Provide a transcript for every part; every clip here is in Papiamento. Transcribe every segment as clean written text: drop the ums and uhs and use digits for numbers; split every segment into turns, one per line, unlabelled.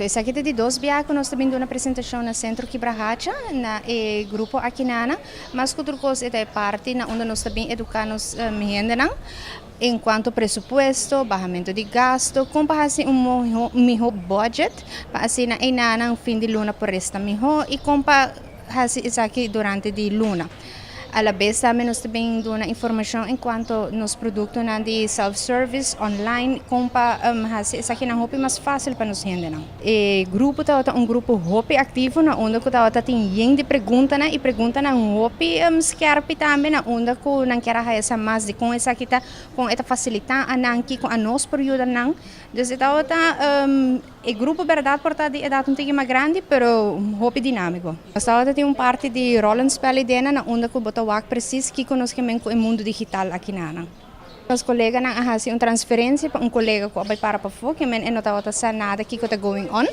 Esaki ta di dos biaha ku nos ta bin duna presentashon na Sentro Kibrahacha na e grupo akinana. Mas ku tur kos e ta e parti na unda nos ta bin eduká nos hendenan en kuanto presupuesto, bahamentu di gasto, kon pa hasi un mihó budget pa asina einanan fin di luna por resta mihó i kon pa hasi esaki durante di luna. Alabes tambe nos ta bin duna informashon en kuanto nos produktonan di self service online kon pa hasi esakinan hopi mas fásil pa nos hendenan. E grupo tabata un grupo hopi aktivo na unda ku tabata tin yen di preguntanan i preguntanan hopi skèrpi tambe na unda ku nan kier a haya sa mas di kon esaki ta, kon e ta fasilitá a nan, kiko anos por yuda nan. Dus e tabata. E grupo berdad por ta di edad un tiki mas grandi pero hopi dinamico. Nos tabata tin un parti di rollenspel idena na unda cu bo ta wak precies kico nos ke men cu e mundo digital aki nanan. Nos coleganan a haci un transferencia pa un colega cu a bay para pafo ke men e no tabata sa nada kico ta going on.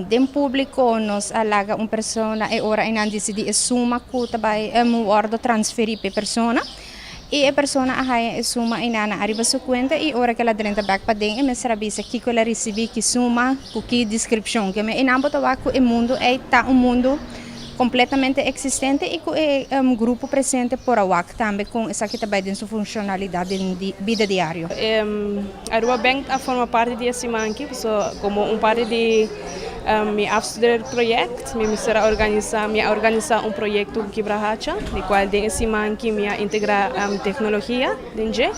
Den publico nos a laga un persona e ora eynan dicidi e suma cu ta bay wordo transferi p'e persona. I e persona a haña e suma einana ariba su kuenta i ora ku el a drenta bèk paden e mester a bisa kiko el a risibí, ki suma, ku ki deskripshon. Ke men einan bo ta wak ku e mundu ei ta un mundu kompletamente eksistente i ku e grupo presente por a wak tambe kon esaki ta bai den su funshonalidat den bida diario.
Aruba Bank a forma parti di e siman aki pasobra komo un parti di Mi afstudeerproject, mi mester a organisa, mi a organisa un proyecto ku Kibrahacha, di cual den e siman aki mi a integra tecnologia den dje.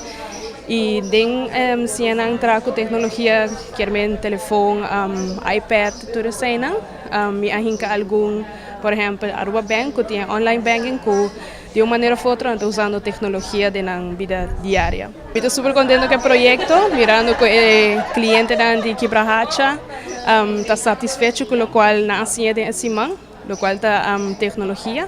Y den siña nan traha ku tecnologia, kier men telefon, iPad, tur eseinan. Mi a hinka algun, por ehempel Aruba Bank ku tin e online banking ku di un manera of otro nan ta usando tecnologia den nan bida diaria. Mi ta super contento cu e proyecto, mirando cu e clientenan di Kibrahacha ta satisfecho cu locual nan a siña den e siman, locual ta tecnologia.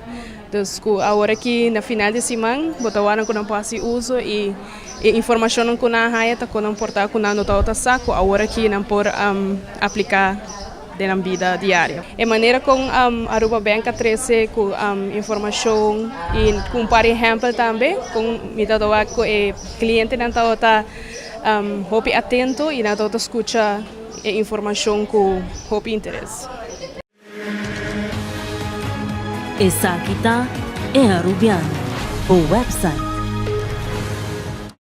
Dus cu awor aki na final di siman bo ta wak cu nan por haci uso y e informacionnan cu nan a haya ta con nan por ta cu nan no tabata sa cu awor aki nan por aplica. den nan bida diario. E manera con Aruba Bank a trece cu informacion y cu un par di ehempel tambe con mi ta wak cu e clientenan tabata hopi atento y nan tabata scucha e informacion cu hopi interes.
Esaki ta E Arubiano, bo website.